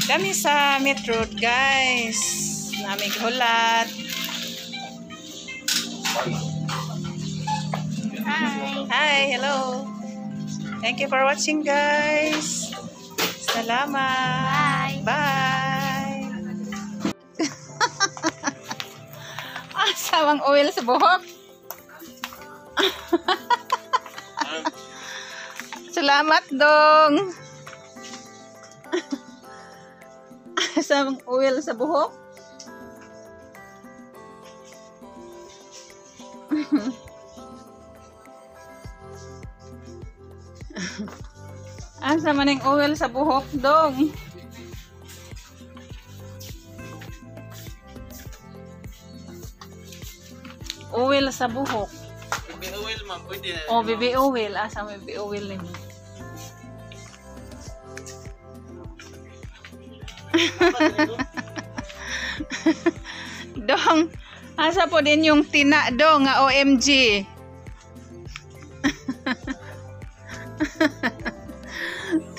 Dami sa Meat Road, guys. Namig hulat. Hi. Hi, hello. Thank you for watching, guys. Salamat. Bye. Bye. Asawang oil sa buhok. Salamat, dong. Asawang oil sa buhok. Asa man ang oil sa buhok, dong? Oil sa buhok. Baby oil, ma'am, pwede na. O, baby oil. Asa may baby oil ninyo? Dong, asa po din yung tina, dong, nga OMG?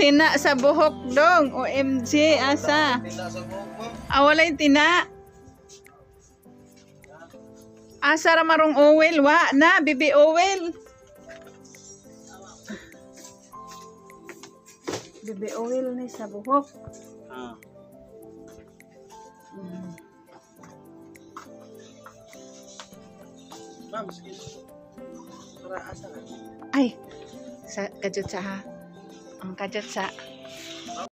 Tina sa buhok, dong. OMG, asa? Tina sa buhok, ma'am. Ah, wala yung tina. Asa ra marong oil? Wa na, baby oil. Baby oil ni sa buhok. Ah. Ma'am, sige. Para asa na? Ay, sa kajut sa ha. Ang kajut sa.